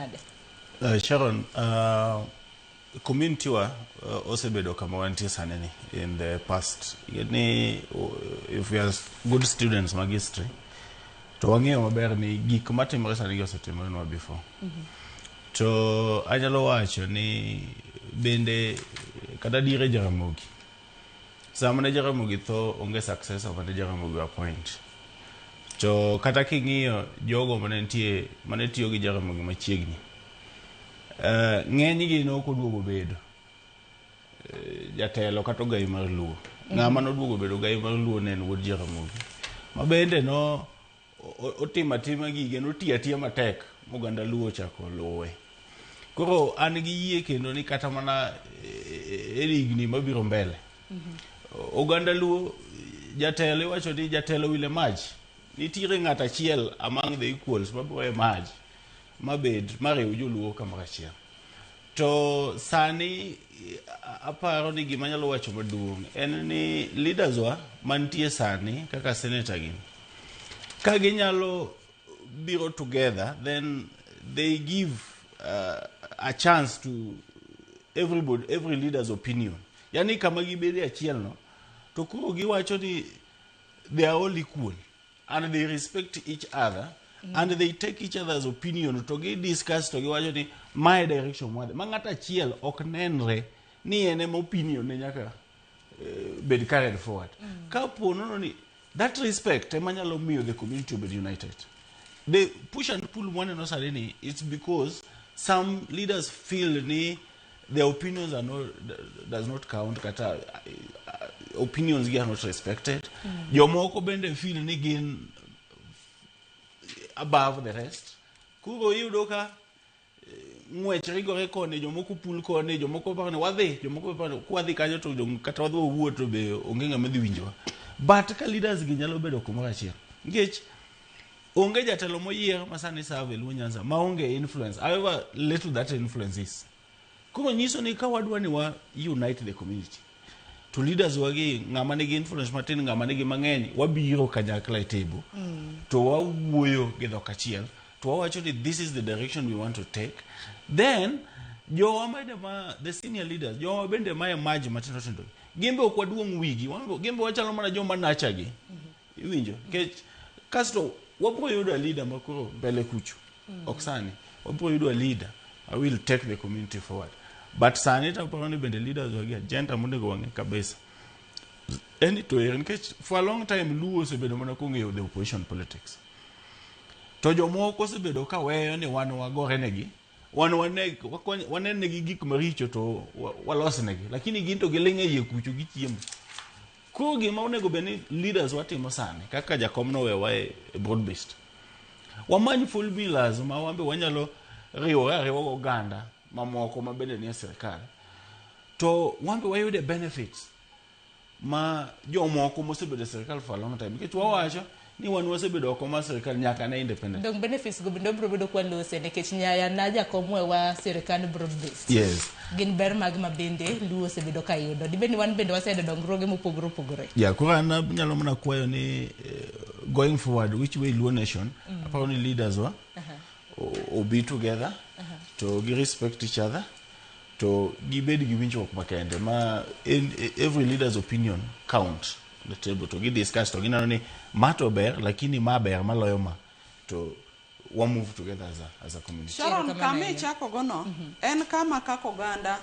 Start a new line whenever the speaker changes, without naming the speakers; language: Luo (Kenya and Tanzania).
nade?
Sharon, community wa osebedo kama wantie sani ni in the past. Ni if we are good students mag history, to wang'eyo maber ni gik matimore sani gi osetimore nwa before. To anyalo wacho ni bende kata dire Jaramogi. Sama ne Jaramogi tho, onge successor mane Jaramogi appoint. To kata king'iyo jogo mane nitie, mane tiyo gi Jaramogi machiegni, ng'enygi ne ok oduogo bedo jatelo kata ogai mar Luo. Ng'ama noduogo bedo ogai mar Luo ne en wuod Jaramogi. Ma bende no otimo atima gige, notiyo atiya matek moganda Luo ochako luwe. Koro an gi yie kendo ni kata mana e higni mabiro mbele, oganda Luo, jatelo, iwacho ni jatelo will emerge. Nitiere ng'at achiel among the equals mabiro emerge mabed mariw joluo kamoro achiel. To sani aparo ni gima anyalo wacho maduong' en ni leaders wa mantie sani kaka senator gini, ka ginyalo biro together, then they give a chance to everybody, every leader's opinion. Yani kama gibede achiel no, to koro giwacho ni they are all equal and they respect each other and they take each other's opinion, to gi discuss, to giwacho ni mae direction mwadhi ma ng'ato achiel ok nenre ni en ema opinion ne nyaka bed carried forward. Kapo nono ni that respect ema nyalo miyo the community obed united. The push and pull mwaneno sani ni, it's because some leaders feel ni their opinions are not, does not count, kata opinions gi are not respected. Jomoko bende feel ni gin above the rest. Koro iyudo ka ng'wech rigore koni, jomoko pull koni, jomoko paro ni wadhi, jomoko paro ni kwadhi kanyo to dong kata wadhi wawuo to be onge ng'ama dhi winjowa. But ka leaders gi nyalo bedo kumoro achiel, nikech onge jatelo moyier ma sani serve e Luo Nyanza maonge influence, however little that influence is. Koro nyiso ni ka wadwa ni wa unite the community, to leaders wagi, ng'ama nigi influence matin, ng'ama nigi mang'eny, wabiro kanyakla e table to wawuoyo gi dhok achiel, to wawacho ni this is the direction we want to take. Then jowa bende ma the senior leaders, jowa bende ma emerge matindo tindo, gin be ok waduong' wigi, gin be wachalo mana joma nacha gi iwinjo, nikech kasto wabiro yudo a leader ma koro mbele kucho. Ok sani wabiro yudo a leader I will take the community forward, but sani to aparo ni bende leaders wagi agenda monego wang'e kabisa en ni to ere, nikech for a long time Luo osebedo mana kong'eyo the opposition politics, to jomoko osebedo ka weyo ni wan wagore negi, wan wane negi gik maricho to walosnegi, lakini gin to giling' e iye kucho gichiemo. Koro gima onego bed ni leaders watimo sani, kaka jakom nowewa e broad based, wamany formulas ma wambe wanyalo riwore ariwa goganda mamoko ma bende nie sirikal, to wambe wayude benefits ma jomoko mosebedo e sirikal for a long time, nikech wawacho ni wan wasebedo oko mar sirikal nyaka ne independent.
Dong benefits go bende obiro bedo kwalose, nikech nyaya na jakom wewa sirikand broad based.
Yes.
Gin ber mag ma bende Luo osebedo ka yudo. Dibed ni wan bende waseyudo dongruoge mopogore opogore.
Yeah, koro an anyalo mana kwayo ni going forward, which way Luo nation, aparo ni leaders wa o be together to gi respect each other, to gibed gi winjruok makende ma every leader's opinion count on the table, to gi discuss, to gineno ni ma to ber, lakini ma ber maloyo ma, to wa move together as a community.
Sharon,
Erokamano
kama
ahinya.
ichako gono en kama kaka oganda